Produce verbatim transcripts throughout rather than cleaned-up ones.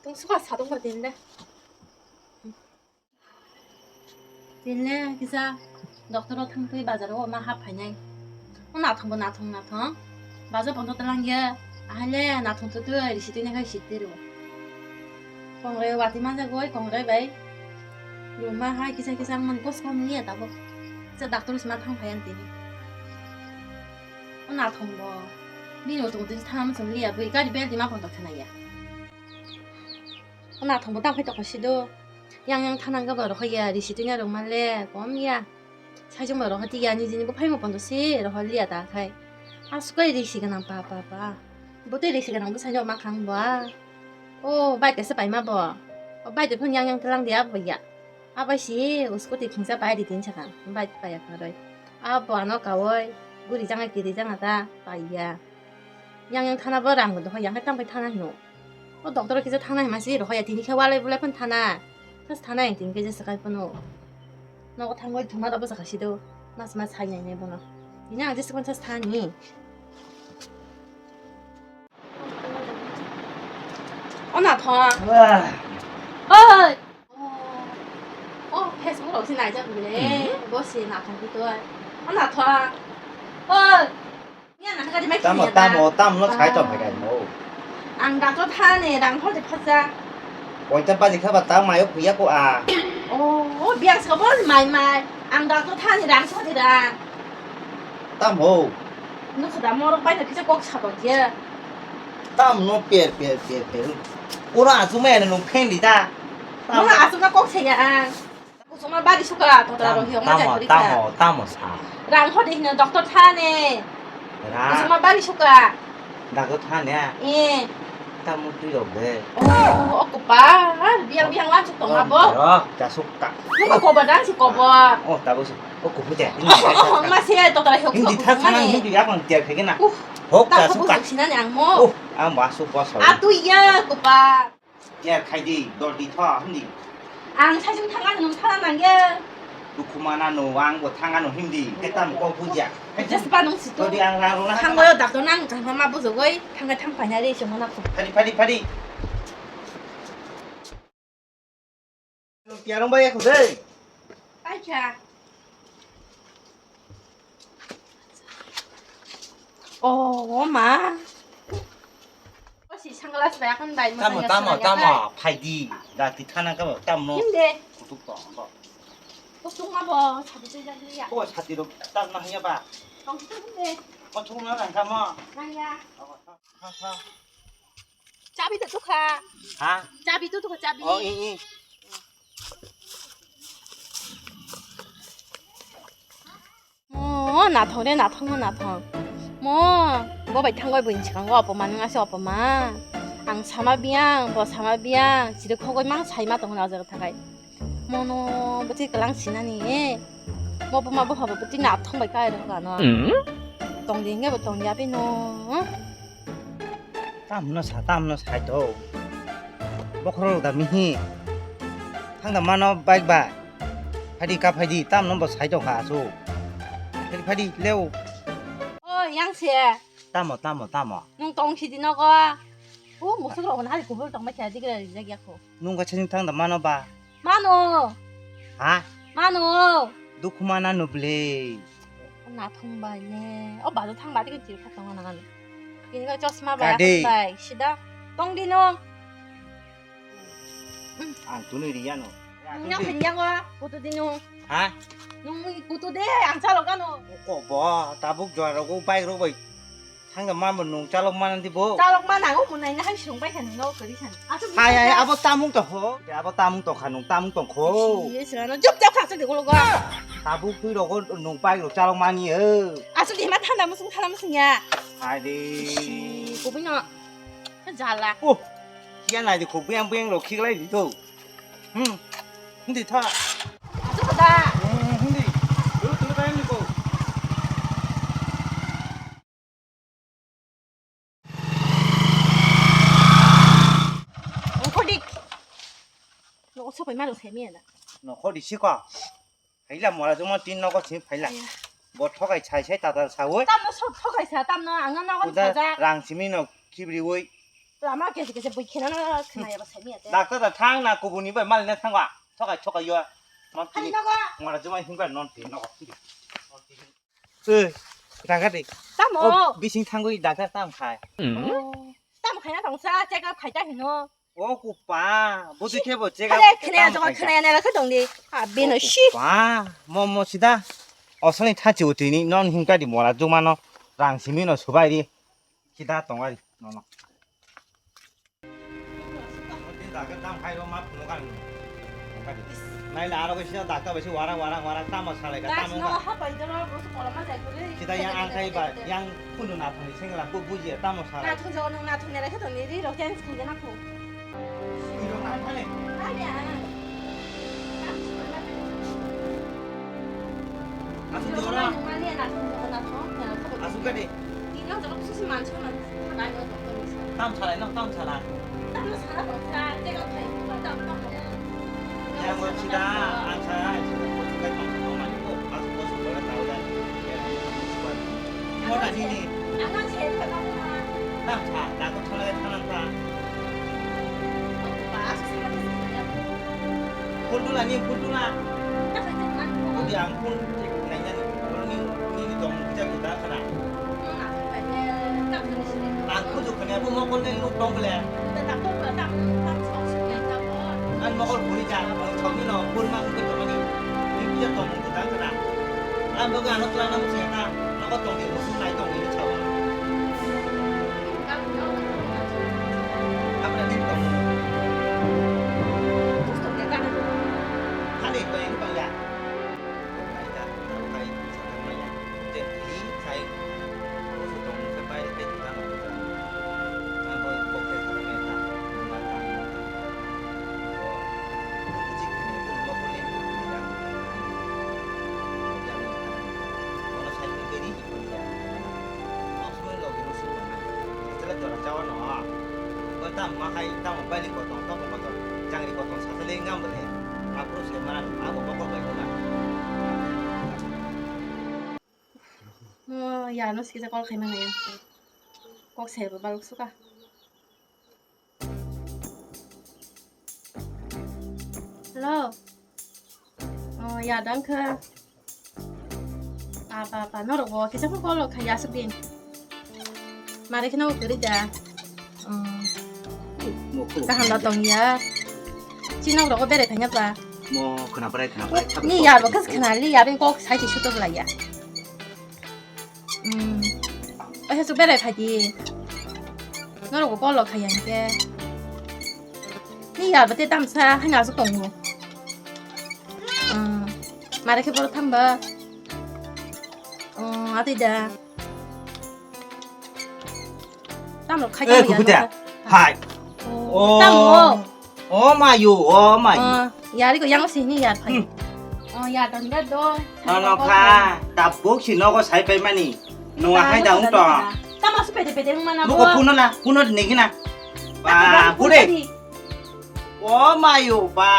Tong suka sa tong ba din de. Din le kisa doctor o thang twi bazar o ma hap phainai. O nathong bo nathong nathong. Bazar bondo talang ya. Ahai le nathong tu tu risi twi nakhai sit twi ro. Kongre wati manja goi kongre bai. Ruma hai kisa kisa man kos kom ni ya tabo. Kisa doctor sima thang phai ang tini. O nathong bo. Bini o tong twi thang am song liya bui gari bel di ma bondo thanai ya. O nathong bo tang phai tokho sido. Yang yang thanang ga ba rohor ya, risi twi na rwng ma le, kom ya. Sai jong ba rohor ti ya, nijini bo phaimo pondo se rohor liya ta khai. Aswk kai risi ganang pa, pa, pa. Bo tei risi ganang bo sai jong ma khang bo a. O, bai kaisa paima bo. O, bai de phang yang yang thalang dia bo ya. A bai si, o scooty khingsa bai di tin sakang. Bai pa ya kharoi. A bo ano kawoi. Guri janga kiri janga ta, pa ya. Yang yang thana bo rang bo dohor yang khai tang bai thana hino. O doctor o kisa thangna hima se rohor ya tini khe walai bulai phano thana. Sas thana yang tini khe jesa kai phano. Nogo thangoi thuma da bwsa kasi do. Mas mas hai nai nai bono. Tini ang jesa phano sas thani. O nathong. Wah. Oi. O Facebook rok se naijak bile. Hmm. Bo se nathong ki toi. O nathong. Oi. Tamo, tamo, tamo no sai tong phai kai mo. Ang doctor thani rang hol de phaja. Koita baji kha ba ta mayo khuya ko a. O, o biang sa bol mai mai. Ang doctor thani rang sa de rang. Tamo. No khoda morok bai na kisa kok sa ba dia. Tam no per per per per. Ora asu mai no pheng di ta. Mo asu ka kok sa ya ang. Kusuma bari suka, totra rohi ong tamo, tamo, tamo sa. Rang hodi hino doctor thane. Ra. Kusuma bari suka. Doctor thane. Eh. Tamo tui rok de. Oh, o kupa. Biang biang lan suk tong abo. Ro, ta suk ta. Nung ko ba dan si ko ba. Oh, tabo si. O kupu de. Ma se totra hiok. Hindi thak thang hindi yak lang tiar khege na. Hok ta suk ta. Sinani ang mo. Oh, ang ba suk ba sa. Atu ya kupa. Yer khai di, dor di tho, hindi. Ang saichung thangano nung thana nangya. Dukhu manano, ang bo thangano hindi, ketam ko bujya. Just pa nung situ. Dor di ang rang rona. Thangbo yo doctor nang kahma ma bujogoi, thangkai thang paina ri chungo na ko. Phadi, phadi, phadi. Tiarong bai ako de. Paikha. Oh, ma. O si sunglass bai akhon bai. Tamo, tamo, tamo. Phai di. Da ti thana ka tamo. Him de. Kutuk to, to. Kutuk ma bo, sadi se jang ya. Ko sadi ro ta na ya ba. Tong tu de. Ko thung na rang ka mo. Nang ya. Tha, tha. Chabi to tukha. Ha? Chabi to tukha, chabi. Oh, i, i. Mo, nathong re, nathong, mo, nathong. Mo, bo bai thangoi buini swkango opoma nung ase opoma. Ang sama biyang, bo sama biyang, chiri khogoi mang saima tongo na o jaga thakai. Mono bwtwi kwlang sinani, eh. Mo buma buphabo bwtwi nathong bai kai rwkha no. Hmm? Tongdi hwnkhe bo tongya bino. Tamno sa, tamno sai to. Bokhorok da mihi. Thangda mano bike bai. Phadi ka phadi, tamno bo sai to kha asu. Phadi, phadi, leo. O, yang se. Tamo, tamo, tamo. Nung tong sidi nogo. O, musuk rok na hari kubul tong bai kha digra rijak yakho. Nung ka chini thangda mano ba. Mano. Ha? Mano. Dukhu mana no ble. Nathong bai ne. O bajo thang ba tiki chiri kha tongo nang ani. Ini ka chosma bai, kade? Akhon bai. Sida tong di nung. Ang tuni riya no. Nung yang phin yang wa, kutu di nung. Ha? Nung kutu de, ang chalo kano. Ko bo, tabuk jora ko bike ro bai. Thangda mamo nung chalok mana di bo. Chalok mana o munai na hai sung bai kha nung no kari san. Hai, hai, abo tamung to ho. Abo tamung to kha nung tamung to kho. Yes, rano jup jup kha se de golo ga. Tabuk tui rogo nung bai ro chalok mani e. Asu di ma thanda musung thanda musung ya. Hai de. Ko bino. Jala. Oh. Ya nai di ko buyang buyang ro khiklai di to. Hmm. Hindi tha. Asu da. Hmm, hindi. Lu tu ta ni ko. Ongkhodik. Nogo sopai mano sai miya na. Nogo di siko. Haila mora juma tin nogo simi phaila. Aya. Bo thokai sai sai tata sawi. Tamno sok thokai sa, tamno ang nogo sajak. Rang simi no khibriwi. Lama kesi kesi bui khena na khna ya ba sami ate. Doctor da thang na kubuni bai mal ne thang ba. Thokai thokai yo. Non Hani tini. Nogo. Ngora juma himba non tini nogo. Eh, doctor de. Tamo. Oh, bising thangwi doctor tam khai. Oh, tamo khai na tong sa check up khai ta hino. O kupa, buji khe bo check up. Khale khne jo khne na khe tong di. A bino shi. Pa, mo mo sida. Osani thachi utini non himka di mora juma no rang simi no subai di. Sida tong ari no no. Daga dam khai ro ma phunu kan. Nai la aro kisa dakta besi warang warang warang tamo salai ka tamo ka. Hapai doro bosu koloma jai kuli. Sida yang ang khai ba yang phunu na phunu sing la bu buji tamo salai. Na thung jo nung na thung ne ra khe to ni ri ro ken sing na khu. Ri ro na phale. Ani a. Asu jora. Asu kade. Tino jora kusu si manso man. Tam salai no, tam salai. Tam salai no, sa, tega thai, tam tam. Yang buat sida, ang sa, sida kusu kai pang pang mani ko, asu kusu jora tahu dah. Mo da ni ni. Ang ang sen ka tam na. Tam sa, da ko thona ka thana sa. Ba, asu sa ka sa ya. Phone tu la ni, phone tu la. Udi ang phone cek nai nani. Phone ni, ni ni dong kita kita kana. Ang khujuk kanya bu mokol ni nuk dong bele. Ang mokol buri ja, ang chok ni no, phone ma ang khujuk ni. Ni kita dong kita kana. Ang boga ano tu la na mu siapa? Mokol dong ni, musuh nai dong ni chao. Abra din tong. Khani koi ni pang ya. Nai ta, ta kai sa ta mai ya. Je hi sai. Ko su tong se pai ke ta ma ta. Abo ko ke ta me ta. Ma ta ma ta. Ko. Ko ji ke ni ko mo ko ni ya. Ya ni ta. Ko na sai ke ni. Sasale jora chawa no. Bo tam ma hai tamo bali kotong, tamo kotong. Jangri kotong sasale ngam bole. Apro se mara abo bokol bai kuma. Mo ya no sikisa call khai mana ya. Kok se ba baluk suka. Hello. Oh, ya, danke. Apa, apa, norok bo kisa phone call kha ya aswk din. Mare kheno kwrwi da. Oh. Kaham da tong ya. Chini norok bo berai phai na ba? Mo khna prai, khna prai. Ni ya bo khas khna li ya, ben kok sai chi sutok la ya. Hmm. Ohe su berai phai di. Norok bo call kha ya hingke. Ni ya bo te tamsa haino aswk tongo. Hmm. Mare khe borok thangba. Oh, atwi da. Tamo khai. Eh, tamo ya, kukucha. Hai. Oh, oh. Tamo. Oh, mayu, oh, mayu. Oh, yari ko yang sini ya, phai. Hmm. Oh, ya, dan da do. Nono kha, tabuk si nogo sai pai mani. Nua hai da ung to. Tamo su pete pete mana. Muko puno la, puno ni gina. Ba, pure. Oh, mayu, ba,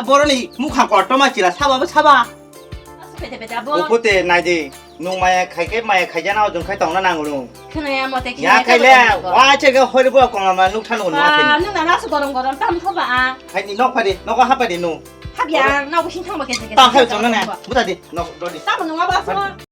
boroni mukha korto ma chila saba ba saba. Asu pete pete abo. Opo te nai de, nung maya khai khe maya khai jana ojong khai tongna nango nung. Khwnaya mote ya khai le, wa che ge hori bo kong ma nuk thanu nung. Ba, nung na nasu gorom gorom tam kho ba a. Hai ni nok phadi, nok ha phadi nung. Habya, nok sing thang ba ke ke. Ta khai tongna na, buta di, nok dodi. Tam nung abo asu.